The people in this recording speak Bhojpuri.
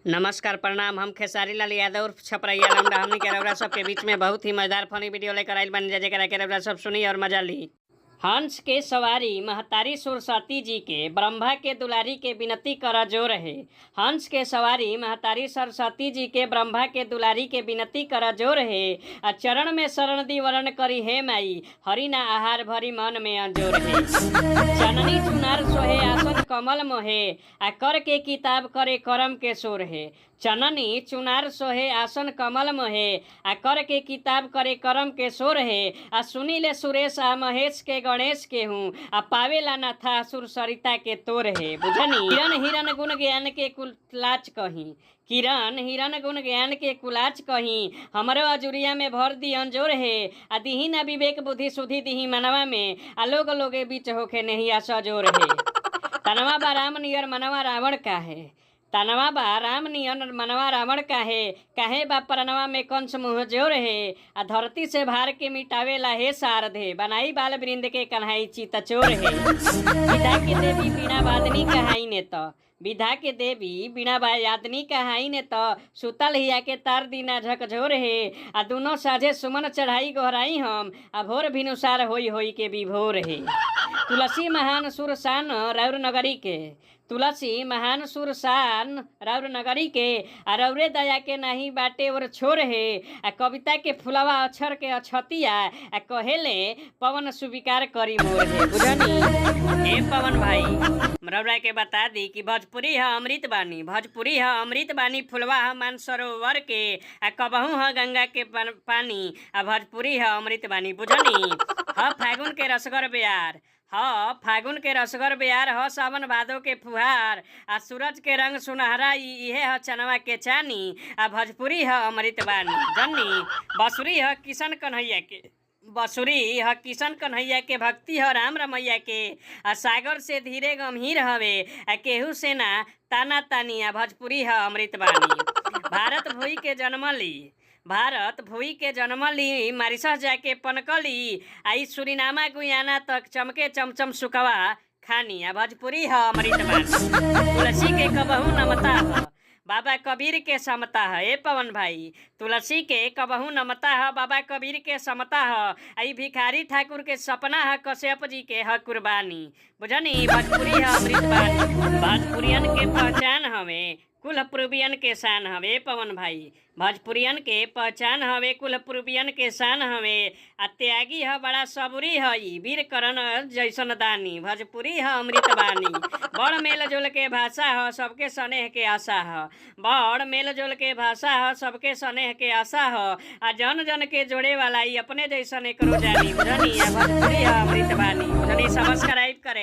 नमस्कार प्रणाम। हम खेसारी लाल यादव उर्फ छपरैया लौंडा। हमनी के रउरा सब के बीच में बहुत ही मजेदार फनी वीडियो लेकर आइल बानी जा, जेकरा के रउरा सब सुनी और मजा ली। हंस के सवारी महतारी सरस्वती जी के ब्रह्मा के दुलारी के विनती कर जो रहे। हंस के सवारी महतारी सरस्वती जी के ब्रह्मा के दुलारी के विनती कर जो रहे। आ चरण में शरण दी वरण करी हे माई, हरि ना आहार भरी मन में अंजोर है। चननी चुनार सोहे आसन कमल मोहे, आ कर के किताब करे करम के सोर है। चननी चुनार सोहे आसन कमल मोहे, आ कर के किताब करे करम के सोर है। आ सुनी ले सुरेश आ महेश के गणेश के हूँ, आ पावेला ना था सुर सरिता के तोर है। बुझनी हिरन हिरन गुण ज्ञान के कुलाच कहीं, किरण हिरन गुण ज्ञान के कुलाच कहीं, हमरो अजुरिया में भर दी अंजोर है। आ दिही ना विवेक बुद्धि सुधि दिही मनवा में, आ लोग लोगे बीच होखे नहीं आ सजोर है। तनवा बा राम नियर मनवा रावण का है, तनवा बा राम नियर मनवा रावण का है, काहे बा परनवा में कंस मुँह जोर है। आ धरती से भार के मिटावेला हे सारधे, बनाई बाल वृंद के कन्हाई चित चोर है। विधा के देवी बीणा वादनी कहाई ने तो, विधा के देवी बीणा वादनी कहाई ने तो, सुतल हिया के तार दीना झकझोर है। आ दोनों साझे सुमन चढ़ाई गोहराई हम, आ भोर भिनुसार होई होई के विभोर है। तुलसी महान सुरसान राउर नगरी के, तुलसी महान सुरसान राउर नगरी के, आ रौरे दया के नाही बाटे और छोर है। आ कविता के फुलवा अक्षर के अछतिया, आ कहेले पवन स्वीकार करी मोर है। बुझनी ए पवन भाई, रौरा के बता दी कि भोजपुरी है अमृत बानी, भोजपुरी है अमृत बानी, फुलवा है मानसरोवर के, आ कबहू है गंगा के पानी, आ भोजपुरी है अमृत बानी। बुझनी ह फागुन के रसगर ब्यार, ह फागुन के रसगर ब्यार, ह सावन भादो के फुहार, आ सूरज के रंग सुनहरा इहे ह चनवा के चानी, आ भोजपुरी ह अमृत बानी। जन्नी बसुरी ह किशन कन्हैया के, बसुरी ह किशन कन्हैया के, भक्ति ह राम रमैया के, आ सागर से धीरे गंभीर हवे, आ केहू से ना ताना तानी, आ भोजपुरी ह अमृत बानी। भारत भूई के जन्मली, भारत भूई के जन्मली, मारिसस जाके पनकली, आई सुरीनामा गुयाना तक चमके चमचम सुकवा खानी, आ भोजपुरी ह अमृत बानी। तुलसी के कबहू नमता ह, बाबा कबीर के समता है। ए पवन भाई, तुलसी के कबहू नमता है, बाबा कबीर के समता है, आई भिखारी ठाकुर के सपना है, कश्यप जी के ह कुर्बानी। बुझनी भोजपुरी है अमृत बानी। भोजपुरियन के पहचान हवे कुल पूर्वियन के शान हवे। पवन भाई, भोजपुरियन के पहचान हवे कुल पूर्वियन के शान हवे, आ त्यागी ह बड़ा सबूरी ह वीर करण जैसन दानी, भोजपुरी ह अमृत बानी। बड़ मेल जोल के भाषा ह, सबके स्नेह के आशा ह, बड़ मेल जोल के भाषा ह, सबके स्नेह के आशा ह, आ जन जन के जोड़े वाला ई अपने जैसन एकरो जानी। बुझनी भोजपुरी ह अमृत बानी। बुझनी सब्सक्राइब करे।